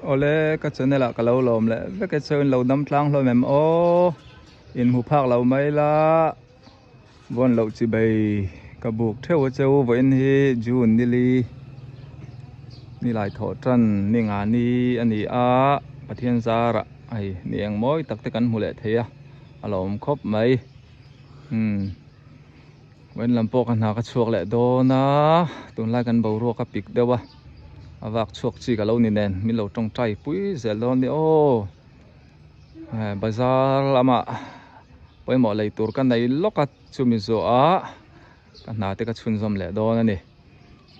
Awle ka channel ah ka lo lawm leh vek e cheu in lo dam tlang hlawm em aw in hmu phak lo mai la vawn loh chi bei ka buk theuh a cheu vawiin hi June nili nilai thawh tan ni nga ni a ni a Pathian zarah hei ni eng mawi tak te kan hmu leh thei a a lo awm khawp mai umm. Vawiin lam pawh ka hna ka chhuak leh dawn a, tunlai kan boruak a pik deuh a, a vak chhuak chi ka lo ni nen min lo tawngtai pui zel dawn nia aw. Bazar lamah pawimawh lei tur ka nei lawk a, chumi zawhah ka hna te ka chhunzawm leh dawn a ni.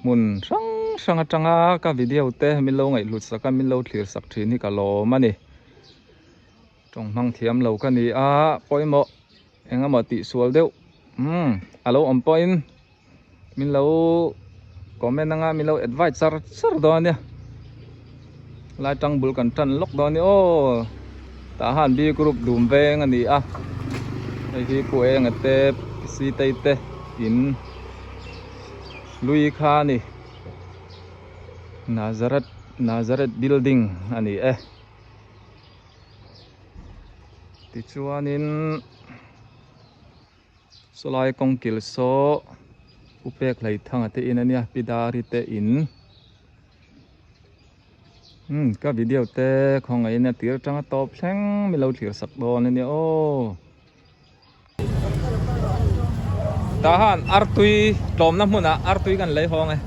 Hmun hrang hrang atanga ka video te min lo ngaihhlut sak a, min lo thlir sak thin hi ka lawm a ni. Tawng hmang thiam lo ka ni a, pawimawh. Eng emaw tih sual deuh umm a lo awm pawhin min lo comment anga min lo advise char char dawn ania lai tang bul kan tan lawk dawn ania aw tah han B group dum veng a ni a hei hi pu enga te sitei te in hlui kha a ni Nazareth Nazareth building a ni e. Tichuanin sawlai kawngkil saw u pek hlei thanga te in ania pi dari te in umm ka video te khawngaih in a tir atanga tawp thleng mi lo thlir sak dawn ania aw. Tah han artui tlawmna hmunah artui kan lei hawng e.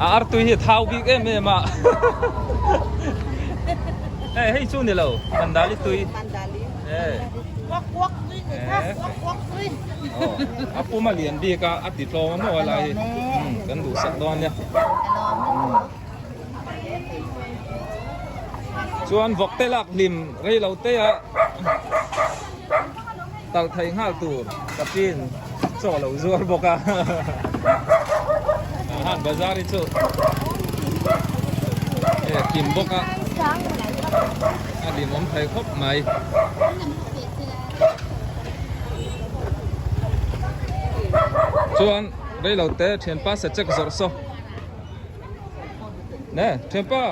A artui hi thau bik em em a. Hei hei chu ni lo mandali tui. Mandali. Eh. Quack quack tui ni kha quack quack tui. A pum a lian bik a a ti tlawm a maw lai hi. Kan duh sak dawn nia. Chuan vawk te lak hlim rei lo te a talh thei nghal tur ka pin chaw lo zuar bawk a han bazar hi chu e kim bawk a a hlimawm thei khawp mai. Chuan rei lo te thianpa sechek zawrh saw. Nè, thianpa.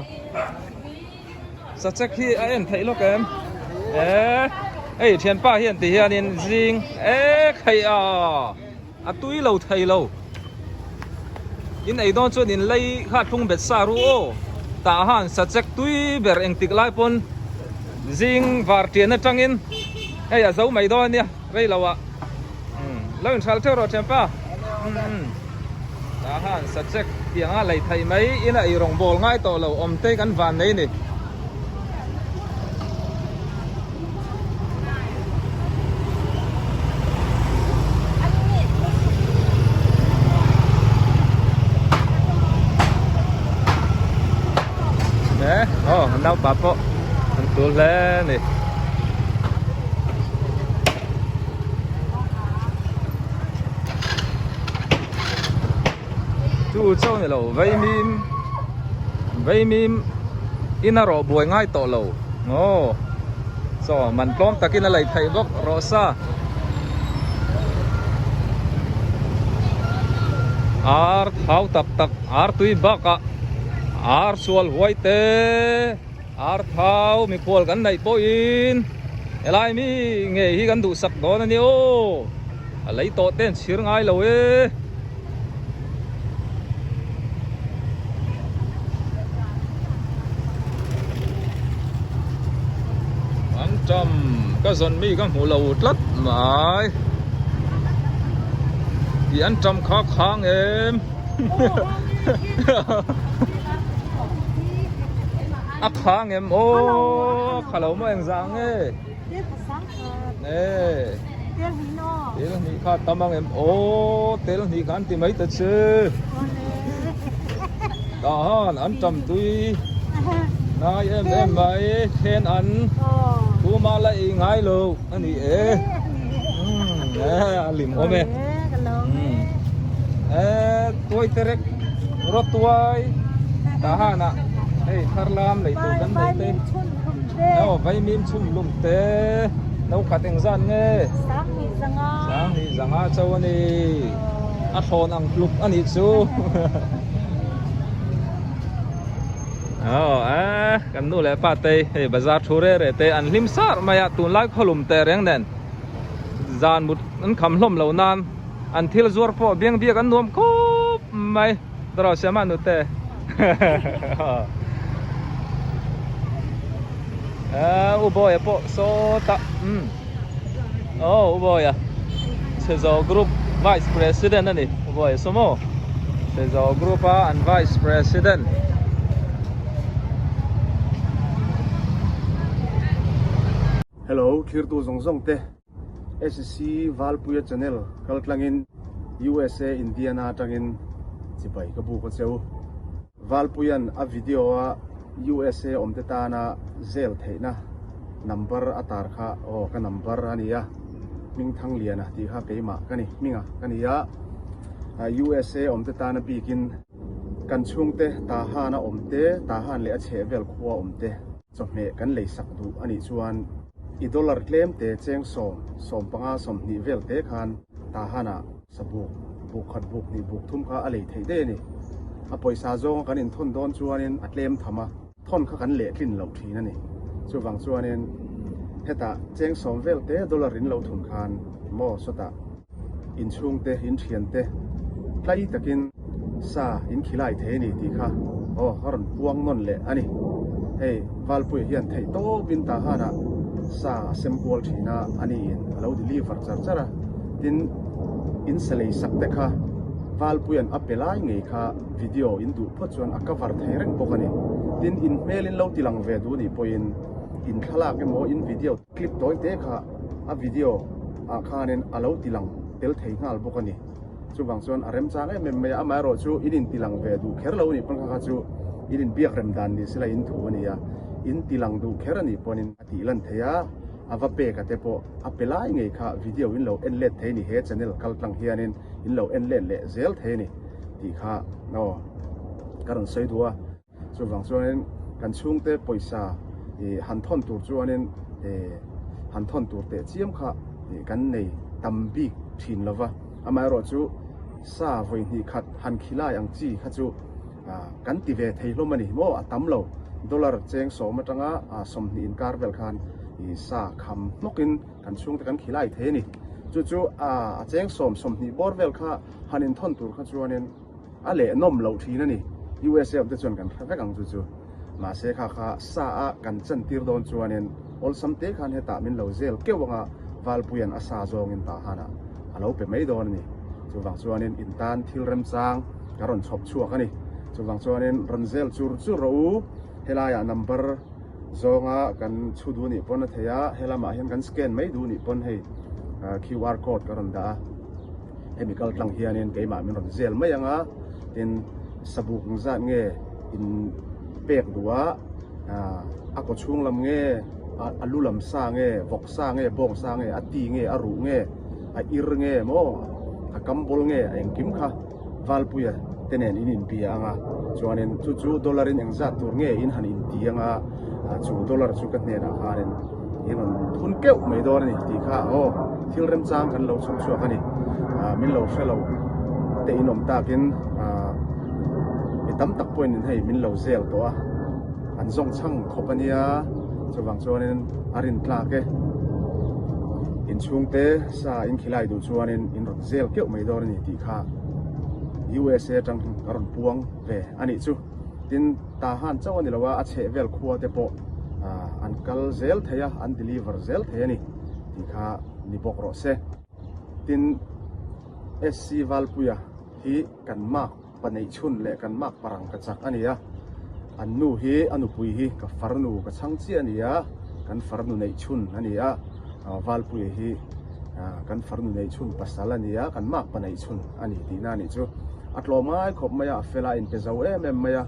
Sachek hi a en theih lawk em? E, hei thianpa hian ti hianin zing e khaih a, a tui lo thei lo. In ei dawn chuan in lei kha thlung bet sa ru aw. Tah han sachek tui ber engtik lai pawn zing var tian atangin hei a zo mai dawn ania rei lo ah. Lo inhral theuh rawh thianpa. Tah han sachek tiang a lei theih mai in a eirawng bawl ngai tawh lo awm te kan van nei ni. Nè, oh, naupa pawh an tul hle ni. Chu chauh ni lo vaimim vaimim in a rawh buai ngai tawh lo aw chaw man tlawm takin a lei theih bawk rawh sa ar thau tak tak ar tui bakah ar sual huai te. Ar thau mikhual kan neih pawhin helai mi ngei hi kan duhsak dawn a ni aw, a lei tawh te an chhir ngai lo e. An tam ka zawn mi ka hmu lo tlat mai tih an tam kha khang em. A kha ngem aw kha lo maw engzah nge tel hnih kha tam ang em aw tel hnih kha an ti mai ta che tah han an tam tui ngai em em mai then an tuma la ei ngai lo a ni e a lim awm e tuai terek rawt tuai tah han ah hei thar lam lei tur kan nei te aw vaimim chhum lum te no khat eng zan nge sanghnih zanga cho a ni a thlawn ang tluk a nih chu aw. Kan nu leh pa te hei bazar thu re re te an hlim sar mai a, tunlai khawlum teh reng nen zan mut an kham hlawm lo nan an thil zuar pawh biang biak an nuam khawp mai. Dawrah siam a nute. U Bawia pawh sawtah umm aw U Bawia Chhezo group vice president a ni U Bawia saw maw Chhezo group a an vice president. Hello thirtu zawng zawng te SC Valpuia channel kaltlangin USA Indiana atangin chibai ka buk a cheu. Valpuia'n a video a USA awmte tana zel theihna number a tar kha aw ka number a nia, Hmingthangliana tih kha keimah ka ni, hminga ka ni a, USA awmte tana bikin kan chhungte Tahan a awmte, Tahan leh a chhehvel khua awmte. Chawhmeh kan lei sak duh a nih chuan i dollar tlem te cheng sawm, 15, 20 vel te khan Tahan-ah sabuk, buk khat buk hnih buk thum kha a lei theih daih a ni. A pawisa zawnga kan inthawn dawn chuanin a tlem tham a, thawn kha kan lehtlin loh thin a ni. Chuvang chuanin hetah cheng sawm vel te dollar in lo thun khan maw sawtah inchhungte, inthiante tlai takin sa in khilai thei a ni tih kha aw a rawn puang nawn leh a ni. Hei Valpuia hian theih tawpin Tahan-ah sa a sem kual thin a, a niin a lo deliver char char a. Tin, in sa lei sak te kha Valpuia'n a pe lai ngei kha video in duh phawt chuan a cover thei reng bawk a ni. Tin, in hmel in lo tilang ve duh nih pawhin in thlalak emaw in video clip tawi te kha a video ah khanin a lo tilang tel thei nghal bawk a ni. Chuvang chuan a remchang em em mai a, amaherawh chu in intilang ve duh kher lo a nih pawn kha kha chu in inbiak rem dan ni sela in thu a ni a, in tilang duh kher a nih pawnin a tih lan thei a, a va pek a te pawh a pe lai ngei kha video in lo en let thei a ni, he channel kal tlang hianin in lo en let leh zel thei a ni tih kha aw ka rawn sawi duh a. Chuvang chuanin kan chhungte pawisa ih han thawn tur chuanin ih han thawn tur teh chiam kha ih kan nei tam bik thin lo va. Amaherawh chu sa vawi hnih khat han khilai ang chi kha chu ah kan ti ve thei hlawm a ni maw a tam lo. Dollar cheng sawm atanga ah 20 inkar vel khan ih sa kham hnawkin kan chhungte kan khilai thei a ni. Chu chu ah a cheng sawm 20 bawr vel kha han inthawn tur kha chuanin A leh nawm loh thin a ni. USA awm te chuan kan hre vek ang chu chu. Mahse kha kha sa a kan chan tir dawn chuanin awlsam te khan hetah min lo zel keuh anga Valpuia'n a sa zawngin Tahanah a lo pe mai dawn a ni. Chuvang chuanin in tan thil remchang ka rawn chhawp chhuak a ni. Chuvang chuanin rawn zel chur chur rawh u. Helaiah number zawnga kan chhu duh nih pawn a thei a, helamah hian kan scan mai duh nih pawn hei QR code ka rawn dah a. Hemi kal tlang hianin keimah min rawn zel mai ang a, tin sabuk ang zat nge in pek duh a, a kaw chhung lam nge, a lu lam sa nge, vawk sa nge, bawng sa nge, a ti nge, a ruh nge, a ir nge maw, a kam bawl nge, a engkim kha Valpuia te nen in inbia ang a, chuanin chu chu dollar in engzat tur nge in han inti ang a, chu dollar chu ka hnenah khanin in rawn thun keuh mai dawn a ni tih kha aw thil remchang kan lo chhawp chhuak a ni. Min lo hre lo te in awm takin mi tam tak pawhin in hei min lo zel tawh a, an zawng chhang khawp a nia, chuvang chuanin a rin tlak e. Inchhungte sa in khilai duh chuanin in rawn zel keuh mai dawn a ni tih kha USA atang ka rawn puang ve a nih chu. Tin, Tahan chauh a ni lo a, a chheh vel khua te pawh an kal zel thei a, an deliver zel thei a ni tih kha ni bawk rawh se. Tin, SC Valpuia hi kan mark paneih chhun leh kan mark parang ka chak a ni a, an nu hi a nupui hi ka farnu ka chhang chiah a ni a, kan farnu neih chhun a ni a, Valpuia hi kan farnu neih chhun pasal a ni a, kan mark paneih chhun a ni tihna a nih chu. A tlawm ngai khawp mai a, a fel a, a inpe zo em em mai a,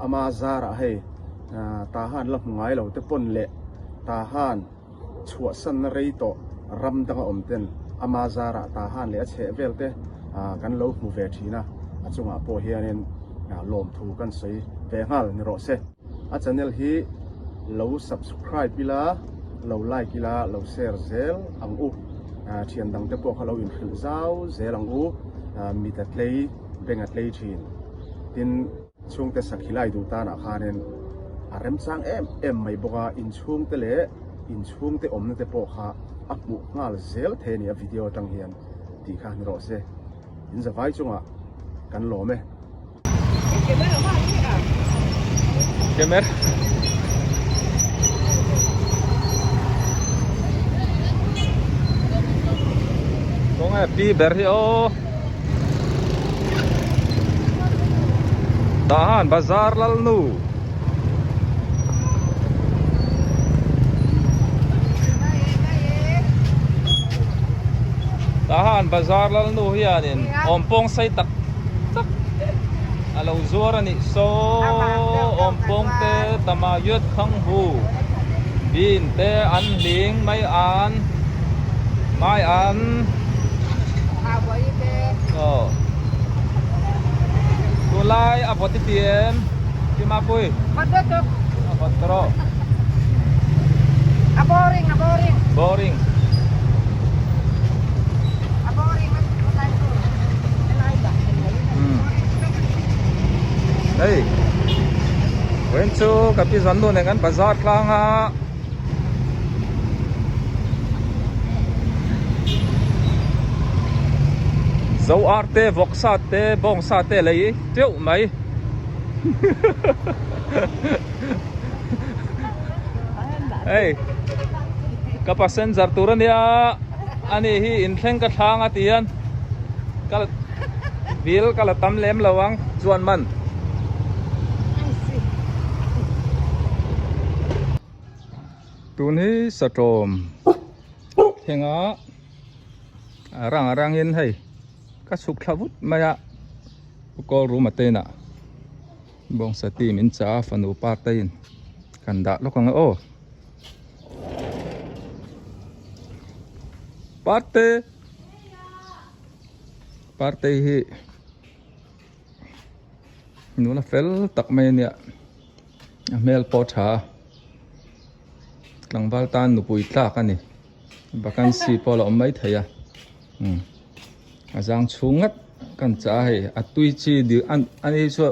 ama zarah hei Tahan la hmu ngai lo te pawn leh Tahan chhuahsanna rei tawh ram danga awm ten ama zarah Tahan leh a chheh vel te kan lo hmu ve thin a, a chungah pawh hianin lawmthu kan sawi ve nghal ni rawh se. A channel hi lo subscribe ila, lo like ila, lo share zel ang u. Thian dang te pawh kha lo inhrilh zau zel ang u, mit a tlei, beng a tlei thin. Tin, chhungte sakhi lai duh tanah khanin. A remchang em em mai bawk a, inchhungte leh inchhungte awmna te pawh kha a hmuh nghal zel thei a ni a video atang hian tih kha ni rawh se. In zavai chungah kan lawm e. Camera. Kawng e pi ber hi aw. Tahan bazar lalnu. Tahan bazar lalnu hianin awmpawng sei tak tak a lo zuar a nih saw awmpawng te tama yut khang hu bean te an hling mai an mai an aw tunlai a vawt i ti em Pi Mapui a vawt tawh a boring a boring boring a boring Hei vawiin chu ka pi zawn nu nen kan bazar tlang a. Zo ar te vawk sa te bawng sa te lei teuh mai hei ka passenger tur ania ani hi inthleng ka thlang a ti hian ka bill ka la tam lem lo ang chuan man. Tun hi satawm thlenga a rang a rangin hei ka chhuk thla vut mai a call room a te inah bawngsa team in chah a fanu pa te in kan dah lawk ang e aw parte parte hi nula fel tak mai a nia a hmel pawh a tha a tlangval tan nupui tlak a ni vacancy pawh a la awm mai thei a umm a zang chhung ngat kan chah a hei a tui chi dil a ani chu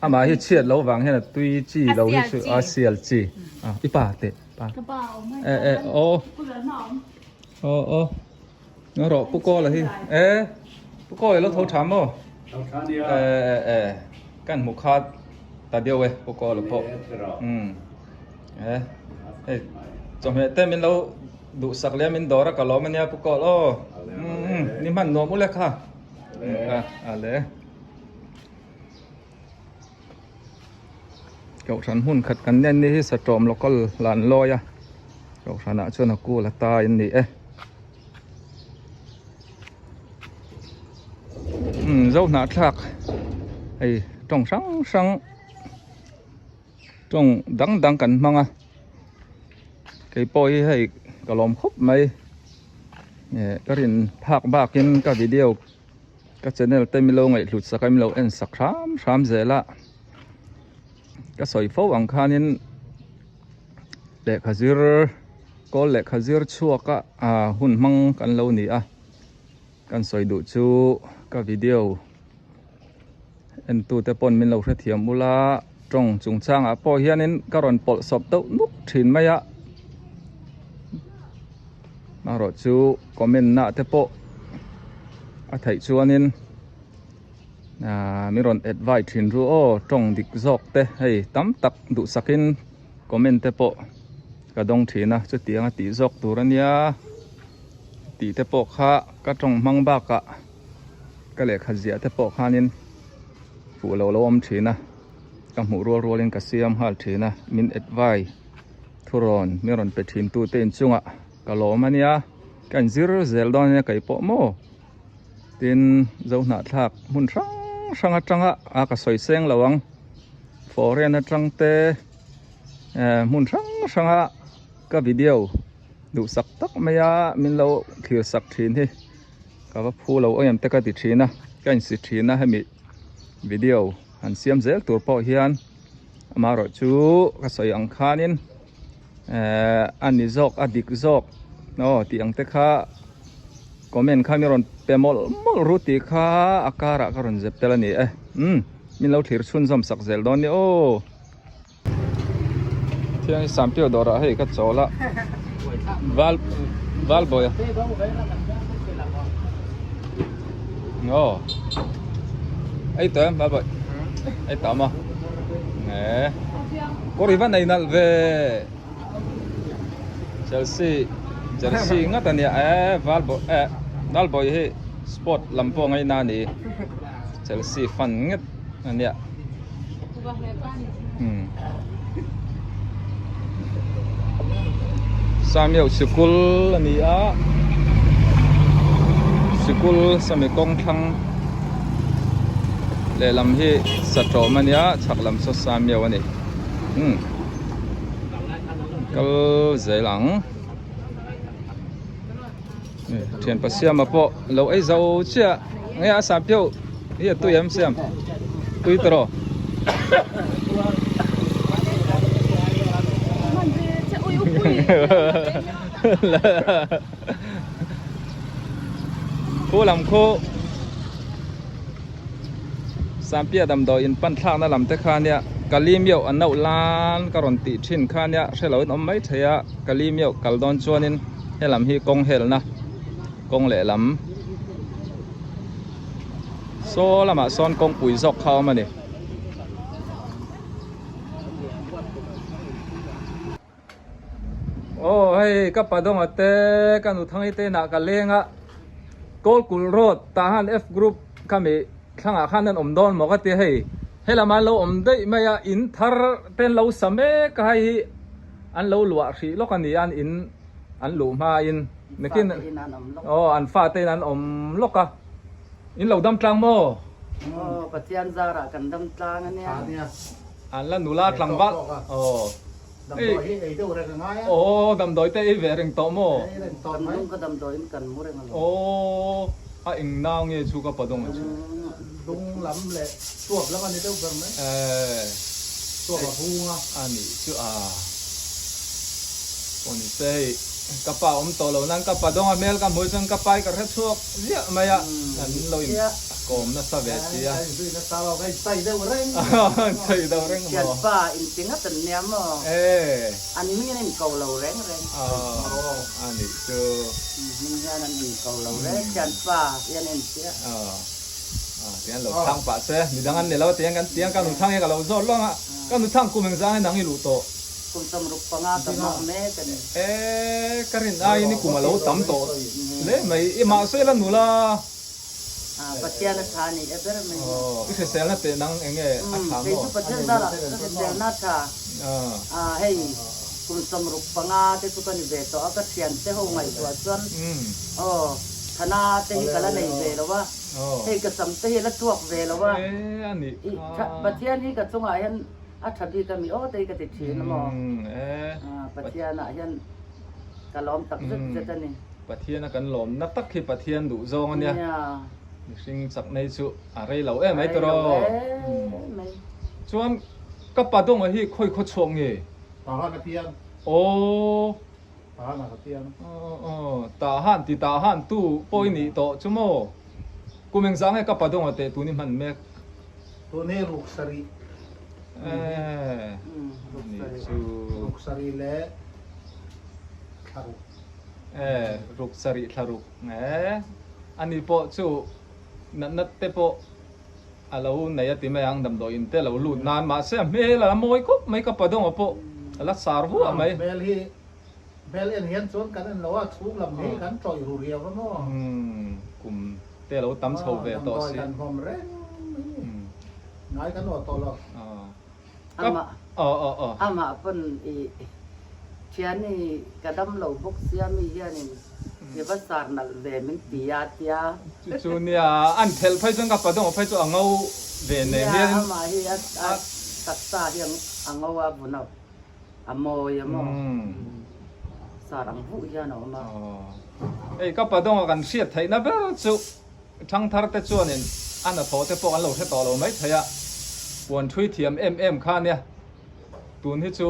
amah hi chhiat loh vang hian a tui chi lo hi chu a sial chi a i pa teh pa e e aw aw aw. Ngaw rawh Pu Kawla hi e Pu Kawla lo tho tha maw e e e kan hmu kha ta deuh e Pu Kawla pawh um e hei chawhmeh te min lo duhsak leh min dawr a ka lawm ania Pu Kawl aw um ni hman nuam ule kha a a le Kohhran hmun khat kan nen ni hi satawm local lan lawi a kohhran ah chuan a kul a ta in ni e umm zo hnahthlak hei tawng hrang hrang tawng dang dang kan hmang a keipawh hi hei ka lawm khawp mai eh ka rin phak bak in ka video. Ka channel te milo ngaihhlut sak a milo en sak hram hram zel a ka sawi fo ang khanin lehkha zir kawl lehkha zir chhuak a ah hun hmang kan lo ni a kan sawi duh chu ka video en tu te pawn min lo hrethiam ula tawng chungchang ah pawh hianin ka rawn pawlh sawp deuh nuk thin mai a Erawh chu comment na te pawh a theih chuanin aaa min rawn advise thin ru aw tawng dik zawk te hei tam tak duhsakin comment te pawh ka dawng thin a chutiang a tih zawk tur a nia tih te pawh kha ka tawng hmang bakah ka lehkha ziah te pawh khanin fuh lo lo awm thin a ka hmuh rual rualin ka siam nghal thin a min advise. Thurawn min rawn pe thin tu te inchungah ka lawm a nia ka inzir zel dawn a nia kei pawh maw tin zo hnahthlak hmun hrang hrang atanga a ka sawi seng lo ang foreign atang te eh hmun hrang hranga ka video duhsak tak mai a min lo thlir sak thin hi ka va phu lo em te ka ti thin a ka insi thin a hemi video han siam zel tur pawh hian. Amaherawh chu ka sawi ang khanin ehh a ni zawk a dik zawk aw tih ang te kha comment kha mi rawn pe mawlh mawlh ru tih kha a karah ka rawn zep tel a ni e umm min lo thlir chhunzawm sak zel dawn nia aw. Thiang hi Sampiau dawrah hei ka chawl a Val Valbawi a Aw Ei tawh em Valbawi Ei tawh maw Nge Kawr hi va nei nalh ve Chelsea Jersey ngat a nia e Valbawi eh Valbawi hi sport lam pawh ngaina a ni Chelsea fan ngat a nia. Samiau sikul a ni a sikul sami kawng thlang lehlam hi satawm a nia chhak lam saw samiau a ni umm kal zel ang thianpa siama pawh lo ei zo chiah nge a samiau. Hi a tui em siam tui tawh rawh. Khu lam khu Sampia damdawi in pan thlakna lam te kha nia Kali miau an nauh lan ka rawn tih thin kha nia hre lo in awm mai thei a Kali miau kal dawn chuanin helam hi kawng helna kawng lehlam. Saw lamah sawn kawngpui zawk kha a awm a ni. Aw hei ka Padonga te ka Nuthangi te inah ka leng a Kawlkulh road tah han F group khami thlangah khan an awm dawn maw ka ti a hei helamah an lo awm daih mai a in thar te an lo sa mek a hei hi an lo luah hrih lawk a ni a an in an luh hmain. Nakin aw an fate in an awm lawk a in lo dam tlang maw? Aw Pathian zarah kan dam tlang a nia. An la nula tlangval aw. Damdawi hi ei deuh reng a ngai a. Aw damdawi te ei ve reng tawh maw? Ei reng tawh mai. Kan lung ka damdawi in kan mu reng alawm. Aw a eng nau nge chu ka padawng a chu. Lung lam leh chuap lam a ni deuh ber mai. Chuap a hung a. A nih chu a. Aw ni se hei. Ka pa awm tawh lo nan ka pa dawng a hmel ka hmuh chuan ka pai ka hre chhuak ziah mai a, kan lo in kawm nasa ve si a. Ka inzui nasa lo, ka inchai deuh reng. Inchai deuh reng maw? Thianpa inti ngat an nia maw? An hming an inko lo reng reng. A nih chu. Hming hian an inko lo reng, thianpa hian a intia. Tiang lo chhang pah che, midang an ni lo tiang kan tiang ka nuthang hi ka lo zawt lawng a, ka nuthang kum engzang in ang i luh tawh. Kum 65 ka hmang mek a ni. E, ka rin aiin i kum a lo tam tawh hle mai. I mahse la nula. Pathian a tha ni e ber mai. Aw, i hriselna teh nang eng nge a tha maw? Kei chu Pathian zarah ka hriselna a tha. Hei kum 65 te chu ka ni ve tawh a, ka thiante ho ngaihtuah chuan aw thana te hi ka la nei ve lo a, hei ka sam te hi a la tuak ve lo a. Pathian hi ka chungah hian A tha bik a mi aw te hi ka ti thin a maw? Pathian ah hian ka lawm tak zet zet a ni. Pathian a kan lawm na tak hi Pathian duh zawng a nia. Mihring chak nei chu a rei lo em mai tawh rawh. Chuan ka pa dawnga hi khawi khaw chhuak nge? Tahan a piang. Aw. Tahan a ka piang. Aw tahan ti tahan tu pawh i nih tawh chu maw? Kum engzah nge ka pa dawnga teh tun i hman mek? Tun hi ruk sarih. Eh, ni chu. Ruk sarih leh thla ruk. Eh, ruk sarih thla ruk. Eh, ani pawh chu natna te pawh a lo nei a ti mai ang damdawi in te a lo lut nan mahse a hmel a la mawi khawp mai ka padawng a pawh a la sar vuah mai. Hmel hi hmel en hian chuan kan en lo a chhung lam hi kan tawih ru riau a maw. Kum te a lo tam chho ve tawh si. Damdawi kan hmawm reng mai. Ngai kan awh tawh lo. Amah amah pawn i thiani ka dam lo bawk sia mi hianin i va sar nalh ve min ti a tia. Chu chu nia an phelh phei chuan ka padawng phei chu a ngo ve nen hian. Nia amah hi a taksa hi a ngo a vun a a mawi a maw sar ang vuh hian a awm a. Hei ka padawng a kan hriat theihna ber chu Thangthar te chuanin a hnathawh te pawh an lo hre tawh lo mai thei a, puan thui thiam em em kha nia, tun hi chu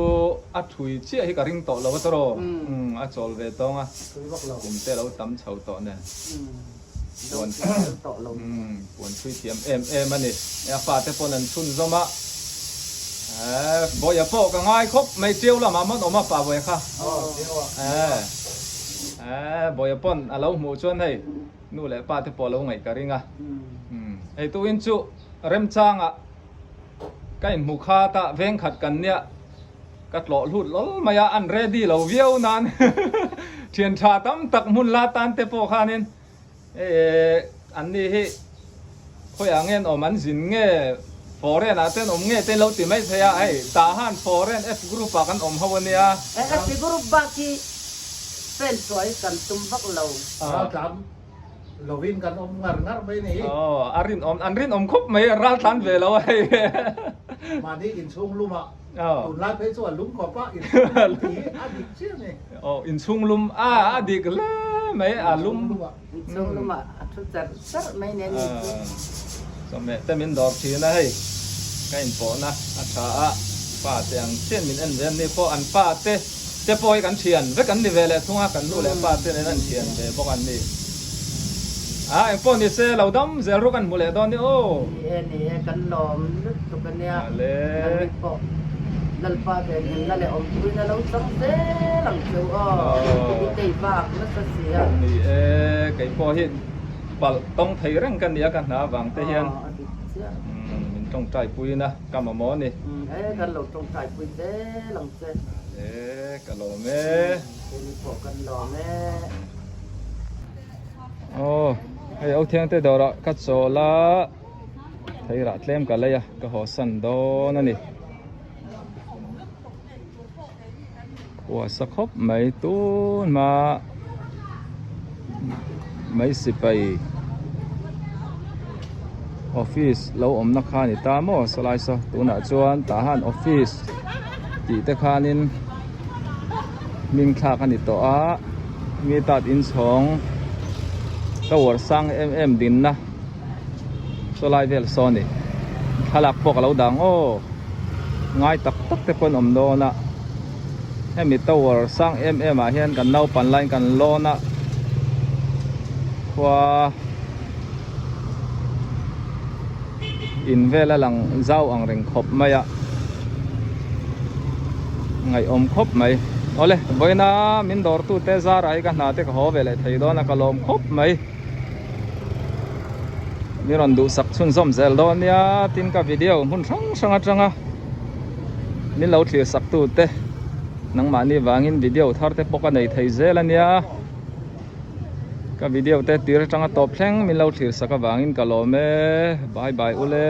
a thui chiah hi ka ring tawh lo a tawraw, umm a chawl ve tawng a, kum te lo tam chho tawh nen, puan umm puan thui thiam em em a ni, a fate pawn an chhunzawm a. Bawiha pawh ka ngai khawp mai Tiau lamah mawn awm a pa Bawiha kha. Bawiha pawn a lo hmuh chuan hei nu leh pa te pawh a lo ngaih ka ring a. Hei tuin chu remchangah ka inhmu khat a, vengkhat kan nia ka tlawh hlut lawl mai a, an ready lo viau nan thian tha tam tak hmun la tan te pawh khanin an ni hi khawiah nge an awm an zin nge foreign ah te an awm nge te lo ti mai thei a, hei tah han foreign F group ah kan awm ho a nia. F group bak hi pen chhuah hi kan tum vak lo. Lovin kan awm ngar ngar mai ni. Aw, a rinawm, an rinawm khawp mai, a ral tlan ve lo a hei. Mahni inchhung lumah, tunlai phei chu a lum khawp a, inchhung lum tih hi a dik chiah ni. Aw, inchhung lum a, a dik hle mai, a lum. Inchhung lumah a thu cher cher mai nen ni chu. Chawhmeh te min dawr thin a hei, ka inpawhna a tha a, pa te ang chian min en ve an ni pawh, an pa te. Te pawh hi kan thian vek an ni ve leh thung a, kan nu leh pa te nen an thian ve bawk an ni. A engpawh ni se lo dam zel ru kan hmu leh dawn ni aw. Ni e, ni e, kan lawm lutuk a nia. Nangni pawh Lalpa venhimna leh awmpuina lo chang zel ang cheu aw. I tei vak nasa si a. Ni e, kei pawh hi palh tawng thei reng ka nia ka hna vang te hian. Aw, a dik chiah. Min tawngtai puina ka mamawh a ni. E, kan lo tawngtai pui zel ang che. E ka lawm e. Keini pawh kan lawm e. Aw hei au thiang te dawrah ka chawl a theirah tlem ka lei a ka haw san dawn a ni. Kuasa khawp mai tun hma mai sipai office lo awmna kha a ni ta maw sawlai saw tunah chuan tah han office tih te khanin hming thlak a ni tawh a mi tat inchhawng tower sang em em dinna sawlai vel saw a ni thlalak pawh ka lo dang aw ngai tak tak te pawh an awm dawn a hemi tower sang em em ah hian kan naupan laiin kan lawn a khua in vel a lang zau ang reng khawp mai a ngaihawm khawp mai awle vawiina min dawr tu te zar ah hi ka hna te ka haw ve leh thei dawn a ka lawm khawp mai mi rawn duhsak chhunzawm zel dawn nia tin ka video hmun hrang hrang atanga min lo thlir sak tu te nangmahni vangin video thar te pawh ka nei thei zel ania. Ka video te tir atanga tawp thleng min lo thlir sak avangin ka lawm e bye bye ule.